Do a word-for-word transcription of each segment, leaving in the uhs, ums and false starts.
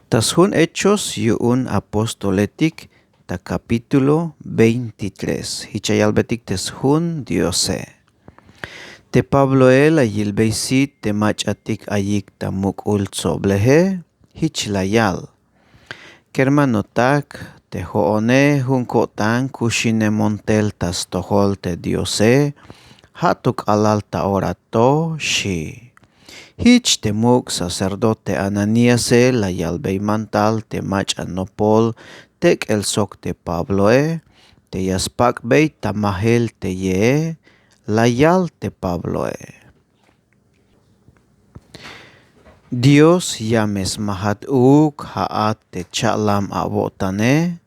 Ta sjun Hechos yu'un apóstoletik, ta kapítulo veintitrés, jich ya yalbetik te sjun Diose. Te Pabloe la yilbey sit te mach'atik ayik ta muk'ul tsobleje, jich la yal: Kermanotak, te jo'one jun ko'tan kuxinemon tel ta stojol te Diose, ja' to k'alal ta ora to, xi'. Jich te muk' sacerdote Ananíase la yalbey mantal te mach'a nopol tek'el sok te Pabloe, te ya spak'bey ta majel te yee, la yal te Pabloe: Dios ya me smajat uuk, ja'at te cha'lam awo'tane,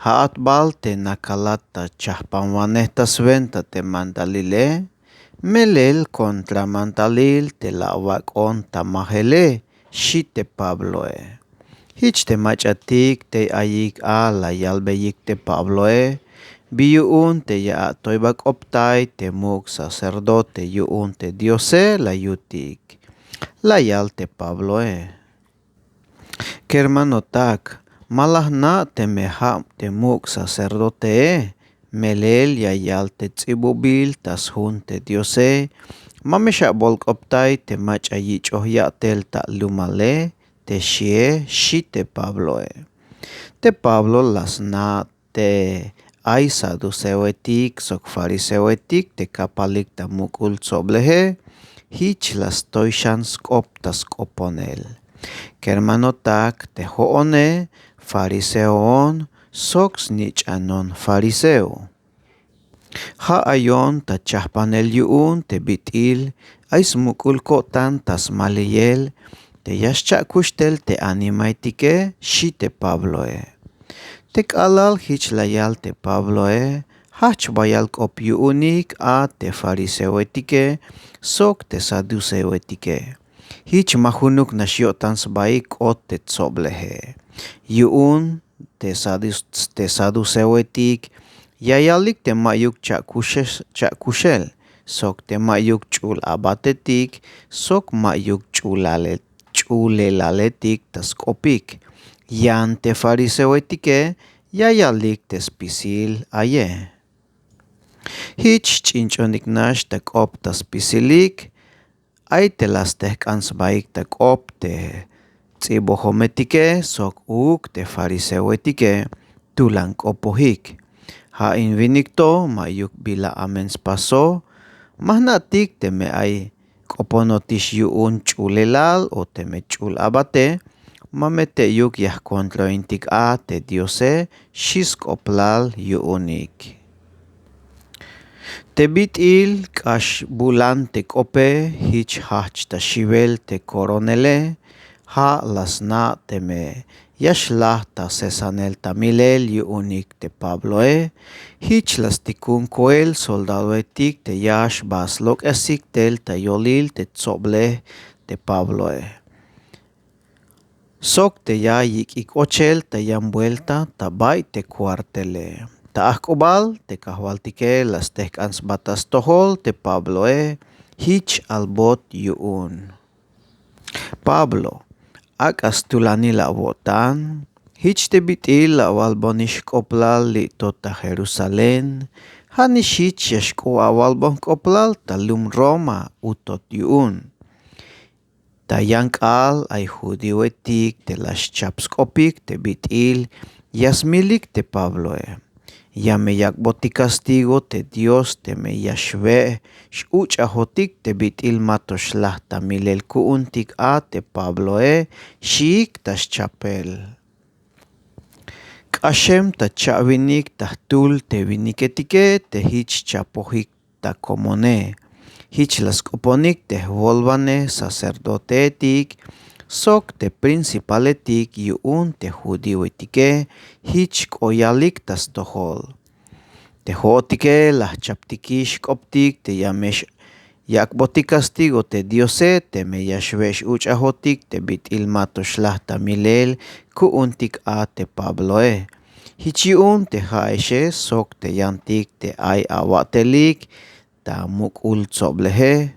ja'at bal te nakalat ta chajpanwanej ta swenta te mandalile, melel kontra mandalil te la awak'on ta majele, xi' te Pabloe. Jich te mach'atik tey ayik a la yalbeyik te Pabloe: Bi yu'un te ya atoybak'optay te muk' sacerdote yu'un te Diose la yutik? La yal te Pabloe: Kermanotak, ma la jna' teme ja' te muk' sacerdotee, melel ya yal te ts'ibubil ta sjun te Diose: Ma me xabolk'optay te mach'a yich'oj ya'tel ta lumale, te xie, xi' te Pabloe. Te Pablo la sna' te ay saduceoetik sok fariseoetik te kapalik ta muk'ul tsobleje, jich la stoy xan sk'op ta sk'oponel: Kermanotak, te jo'one fariseoon sok snich'anon fariseo. Ja' ayon ta chajpanel yu'un te bit'il ay smuk'ul ko'tan ta smaliyel te ya xcha'kux tel te animaetike, xi' te Pabloe. Te k'alal jich la yal te Pabloe, jajch bayal k'op yu'unik a te fariseoetike sok te saduceoetike. Jich ma junuk nax yo'tan sbaik k'ot te tsobleje. Yu'un te sadus- te saduceoetik ya yalik te ma'yuk cha'kuxex- cha'kuxel, sok te ma'yuk ch'ul abatetik, sok ma'yuk ch'ulale- ch'ulelaletik ta sk'opik. Yan te fariseoetike ya yalik te spisil aye. Jich ch'inch'onik nax ta k'op ta spisilik, ay te la stejk'an sbaik ta k'op te ts'ibojometike sok uuk te fariseoetike tulan k'opojik. Ja' in winik to ma'yuk bila amen spaso, ma jna'tik teme ay k'oponotix yu'un ch'ulelal o teme ch'ul abate, ma me teyuk ya jkontrointik a te Diose, xi' sk'oplal yu'unik. Te bit'il k'ax bulan te k'ope, jich jajch ta xiwel te koronele, ja' la sna' teme ya xlaj ta sesanel ta milel yu'unik te Pabloe. Jich la stikun koel soldadoetik te ya xba slok'esik tel ta yolil te tsoblej te Pabloe, sok te ya yik'ik ochel ta yan buelta ta bay te kuartele. Ta ajk'ubal te kajwaltike la stejk'an sba ta stojol te Pabloe, jich albot yu'un: Pablo, ak'a stulanil awo'tan, jich te bit'il la awalbonix jk'oplal li' to ta Jerusalén, ja' nix jich ya xk'o awalbon jk'oplal ta lum Roma utot yu'un. Ta yan k'aal ay judioetik te la xchap sk'opik te bit'il ya smilik te Pabloe. Ya me yak'botik castigo te Dios teme ya xwe' x-uch'ajotik te bit'il ma to xlaj ta milel ku'untik a te Pabloe, xiik ta xchapel. K'axem ta cha'winik ta jtul te winiketike te jich chapojik ta komone. Jich la sk'oponik te jwolwanej sacerdoteetik sok te principaletik yu'un te judioetike, jich k'o yalik ta stojol. Te jo'otike la jchaptikix jk'optik te ya me x-yak'botik castigo te Diose teme ya xwe' x-uch'ajotik te bit'il ma to xlaj ta milel ku'untik a te Pabloe. Jich yu'un te ja'exe sok te yantik te ay awa'telik ta muk'ul tsobleje,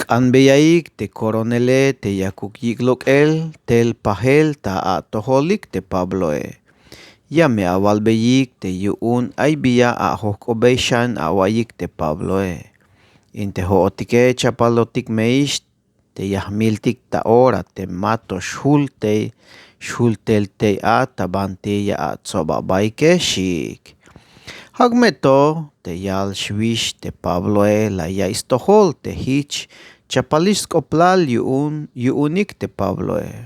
Anbeyaik te koronele te yakuk yik' lok'el tel pajel ta atojolik te Pabloe. Ya me awalbeyik te yu'un ay biya' ajojk'obey xan awa'iyik te Pabloe. In te jo'otike chapalotik me ix te ya jmiltik ta ora te ma to xjul tey xjul tel tey a ta banti ya atsob abaike xiik. Ja'uk me to te yal xwix te Pabloe la yaiy stojol te jich chapalix sk'oplal yu'un yu'unik te Pabloe.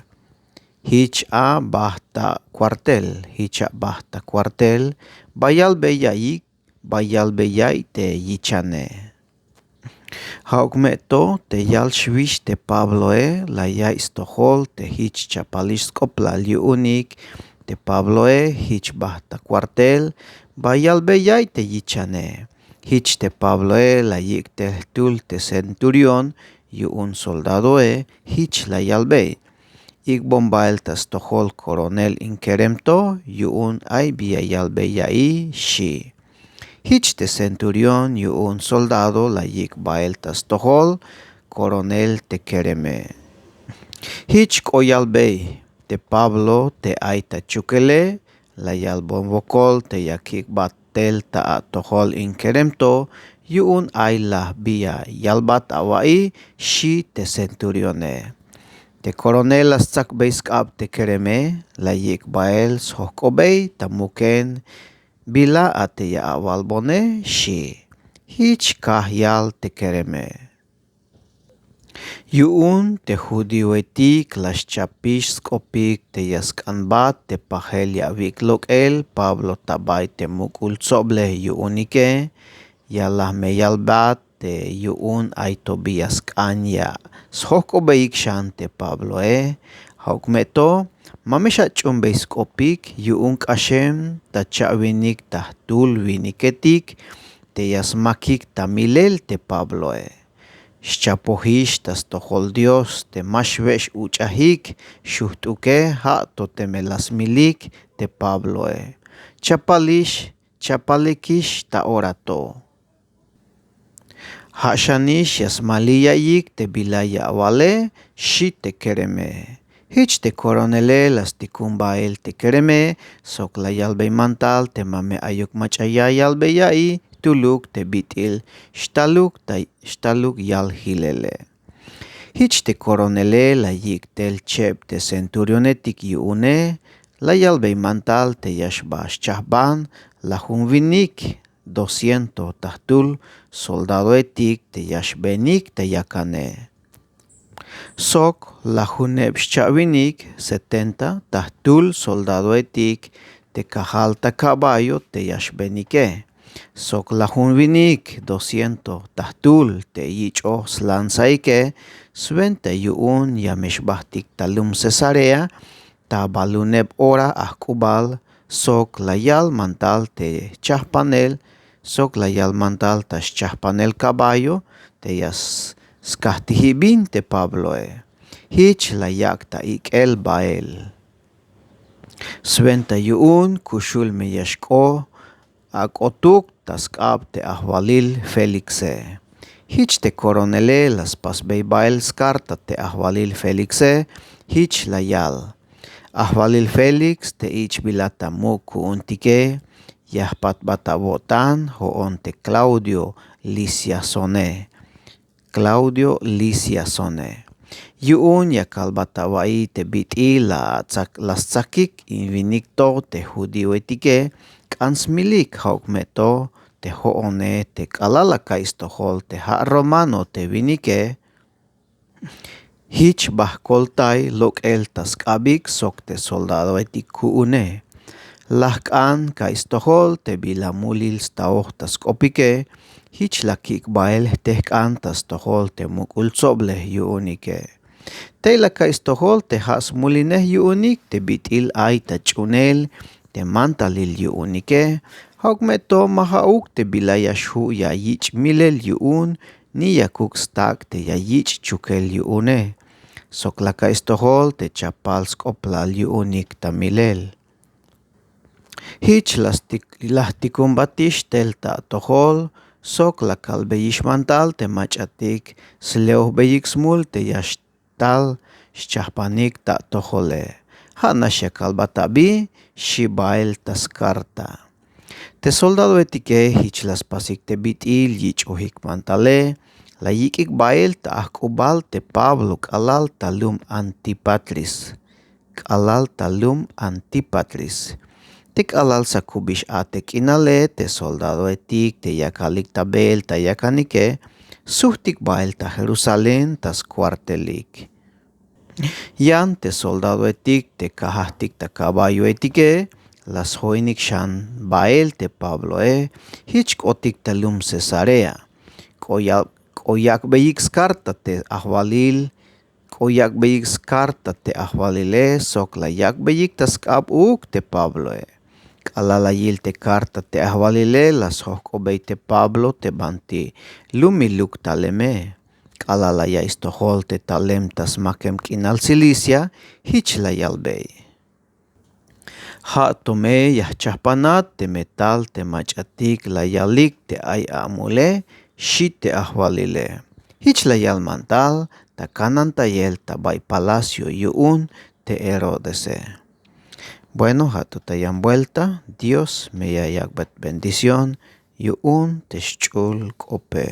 Jich a bajt' ta kuartel jich a bajt' ta kuartel. Bayal beya'iyik bayal beya'iyik te yichane. Ja'uk me to te yal xwix te Pabloe la yaiy stojol te jich chapalix sk'oplal yu'unik te Pabloe jich bajt' ta kuartel. Bayal beya'iyik te yichane. Jich te Pabloe la yik' tel jtul te centurión yu'un soldadoe jich la yalbey. Ik'bon bael ta stojol koronel in kerem to yu'un ay bi ya yalbey ya'iy xi'. Jich te centurión yu'un soldado la yik' bael ta stojol koronel te kereme. Jich k'o yalbey te Pablo te ay ta chukele la yalbon wokol te ya kik'bat tel ta atojol in kerem to yu'un ay laj bi ya yalbat awa'iy xi' te centurione. Te koronel la stsakbey sk'ab te kereme la yik' bael sjojk'obey ta muken bila a te ya awalbone xi'. Jich kaj yal te kereme. Yu'un te judíoetik la xchapix sk'opik te ya sk'anbat te pajel ya awik' lok'el Pablo ta bay te muk'ul tsoblej yu'unike. Ya laj me yalbat te yu'un ay to bi ya sk'an ya sjojk'obeyik xan te Pabloe. Ja'uk me to ma me xach'uunbey sk'opik yu'un k'axem ta cha'winik ta jtul winiketik te ya smakik ta milel te Pabloe. Xchapojix ta stojol Dios te ma xwex uch'ajik xujt'uke ja' to teme la smilik te Pabloe. Chapalix chapalekix ta ora to. Ja' xanix ya smaliy ya'iyik te bila ya awale xi' te kereme. Jich te koronele la stikun bael te kereme sok la yalbey mantal te ma me ayuk mach'a ya yalbey ya'iy jtuluk te bit'il xtaluk ta xtaluk yal jilele. Jich te koronele la yik' tel cheb te centurionetik yu'une la yalbey mantal te ya xba xchajban lajun winik doscientos ta jtul soldadoetik te ya xbenik ta yakane. Sok lajuneb xcha'winik setenta ta jtul soldadoetik te kajal ta kaballo te ya xbenike. Sok lajun winik doscientos ta jtul te yich'oj slanzaike swenta yu'un ya me xbajtik ta lum Cesarea ta baluneb ora ajk'ubal sok la yal mantal te jchajpanel sok la yal mantal ta xchajpanel kaballo te ya skajtijibin te Pabloe. Jich la yak' ta ik'el bael. Swenta yu'un kuxul me ya xk'o ak'otuk ta sk'ab te ajwalil Félixe. Jich te koronele la spasbey bael skarta te ajwalil Félixe. Jich la yal. Ajwalil Félix te ich'bilat ta muk' ku'untike ya jpatbat awo'tan jo'on te Claudio Lisiasone. Claudio Lisiasone. Yu'un ya kalbat awa'iy te bit'il la stsakik in winik to te judíoetike k'an smilik ja'uk me to te jo'one te k'alal la ka'iy stojol te ja' romano te winike. Jich ba jkoltay lok'el ta sk'abik sok te soldadoetik ku'une. La jk'an ka'iy stojol te bila mulil staoj ta sk'opike. Jich la kik' bael jtejk'an ta stojol te muk'ul tsoblej yu'unike. Tey la ka'iy stojol te ja' smulinej yu'unik te bit'il ay ta ch'uunel te mantalil yu'unike. Ja'uk me to ma ja'uk te bila ya xju' ya yich' milel yu'un ni yakuk stak' te ya yich' chukel yu'une. Sok la ka'iy stojol te chapal sk'oplal yu'unik ta milel. Jich la jtikunbatix tel ta atojol sok la kalbeyix mantal te mach'atik sleojbeyik smul te ya xtal xchajpanik ta atojole. Ja' nax ya kalbat abi, xi' bael ta skarta. Te soldadoetike jich la spasik te bit'il yich'ojik mantale, la yik'ik bael ta ajk'ubal te Pablo k'alal ta lum Antipatris. K'alal ta lum Antipatris. Te k'alal sakubix a te k'inale, te soldadoetik te yakalik ta beel ta yakanike, sujtik bael ta Jerusalén ta skuartelik. Yan te soldadoetik te kajajtik ta caballoetike, la sjoinik xan bael te Pabloe, jich k'otik ta lum Cesarea. K'o ya- k'o yak'beyik skarta te ajwalil, k'o yak'beyik skarta te ajwalile, sok la yak'beyik ta sk'ab uuk te Pabloe. K'alal la yil te karta te ajwalile, la sjojk'obey te Pablo te banti lumiluk taleme. K'alal la ya'iy stojol te talem ta smakem k'inal Cilicia, jich la yalbey: Ja' to me ya jchajpanat teme tal te mach'atik la yalik te ay amule, xi' te ajwalile. Jich la yal mantal ta kanantayel ta bay palacio yu'un te Herodese. Bueno, ja' to ta yan buelta, Dios me ya yak'bey bendición yu'un te xch'ul k'ope.